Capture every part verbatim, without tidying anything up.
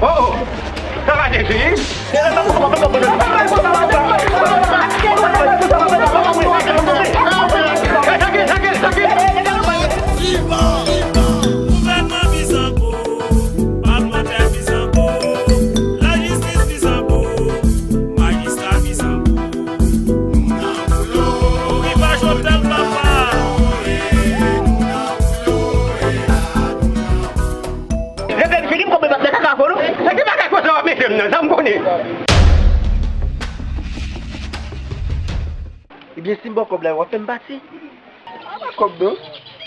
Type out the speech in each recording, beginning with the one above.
Oh, oh. Sa va Jezi, wi. Gouvènman Bizango, palmantè Bizango, lajistis Bizango, majistra Bizango. Rivaj Otèl Papa. Lè fè fini m konprann m ap nan kaka fò non. Sa ki bagay konsa w ap mete m nan, sa m konnen. Ebyen, si m ba w kòb la, w ap fè m pati? A, pa kòb non.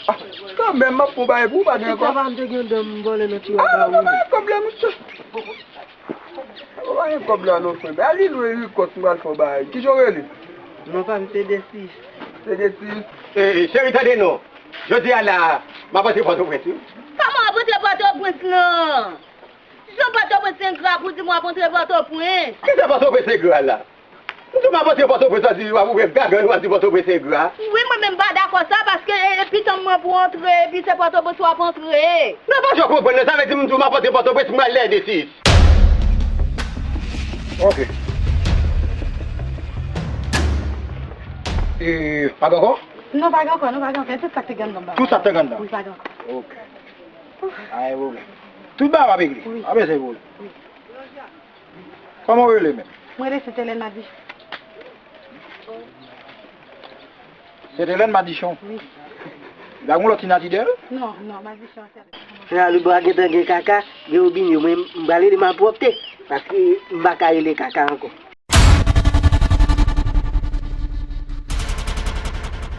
A, kanmenm, m ap pran bagay pou ou, pa gen kòb. Kisa pa m te gen dan m vòlè nan tiwa ba ou? A, pa gen kòb la, mesye. Ou pa gen kòb la non, frè. Ba li lwen wi, kòs m pral fè w bagay. Kijan w rele? Non pa m se Desis. Se Desis. E, cheri, tande non. Jodi a la, m ap antre Pòtoprens wi. Kòman w ap antre Pòtoprens lan? Jan Pòtoprens engra pou di m w ap antre Pòtoprens. Kisa Pòtoprens engra la? M di w m ap antre Pòtoprens, w ap di w ap ouvè gagann, w ap di Pòtoprens engra. Wi, mwen menm m pa dakò sa, paske e, e pitan mwen pou antre, epi se Pòtoprens w ap antre. Nan pa jan w konprann nan, sa vle di m di w m ap antre Pòtoprens, m pral lè Desis. Ok. E, pa gen ankò? Non, pa gen ankò, non, pa gen ankò. E tout sa k te gen anndan m pa. Tout sa k te gen anndan? Wi, pa gen ankò. Ok. Pa gen pwoblèm. Tout bagay w ap regle? Wi. Pa bezwen pwoblèm. Wi. Kòman w rele menm? Mwen rele Sentelèn Madichon. Sentelèn Madichon? Wi. L a gon lòt ti nati dèyè l? Non, non, Madichon sèlman. Frè Alibwa gentan gen kaka, gen obinyo, mwen m pral rele malpwòpte, paske m pa ka rele kaka ankò.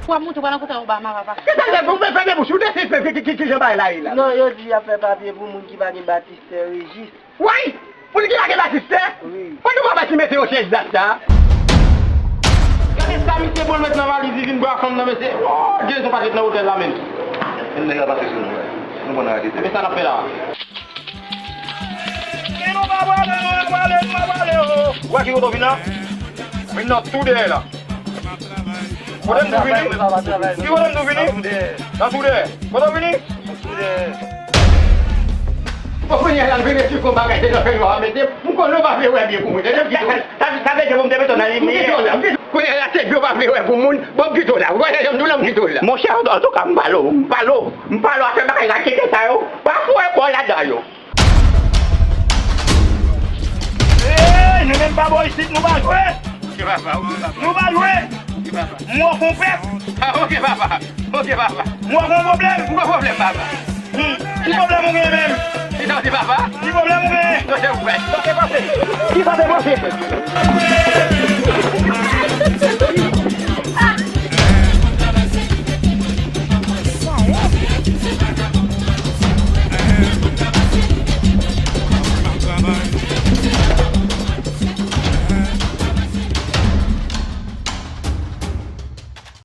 W ap monte, w pral rankontre Obama, papa. Kisa l fè? Ou fè fèmen bouch ou, Desis, ki, ki, ki, ki jan bagay la ye la? Non, yo di y ap fè papye pou moun ki pa gen batistè rejis. Way! Pou li ki lage batistè? Wi. Kote papa ki mete yon chèz dat sa? Gade sa misye pran l met nan valiz li vin bwè a fanm nan mesye. Oh, Jezi pa ret nan otèl la menm. Menm nèg la pase sou nou. Nou pran nan rate tèt. Men sa n ap fè la? Ki nou pa pwale, nou pa pwale, nou pa pwale, oh. Ou wè ki kote w vin la? Vin nan tou dèyè la. Kote m tou vini? Ki kote m tou vini? Nan tou dèyè. Kote w vini? Bon, kounye a la, l vin resi fon bagay, se nan fè yo a mete. M konnen w pa vle wè byen pou mwen, tande? M kite w la. Sa, sa vle di pou m te mete w nan limyè. M kite w la. M kite, kounye a la, se byen w pa vle wè pou moun. Bon, m kite w la. Ou wè jan m di w la, m kite w la. Monchè, antouka, m pale w, m pale w, m pale w, afè bagay raketè sa yo. Pa foure kò w ladan yo. Hey, nou menm pa bò isit, nou pa jwe. Ok, papa, ok, papa. Nou pa jwe. Ok, papa. Mò konpèt. Ah, ok, papa. Ok, papa. Mò gon pwoblèm. Gon pwoblèm, papa. Hmm. Ki pwoblèm ou gen menm? Ki sa w di, papa? Ki pwoblèm ou gen? Sa se vre. Sa se pase. Ki sa se pase?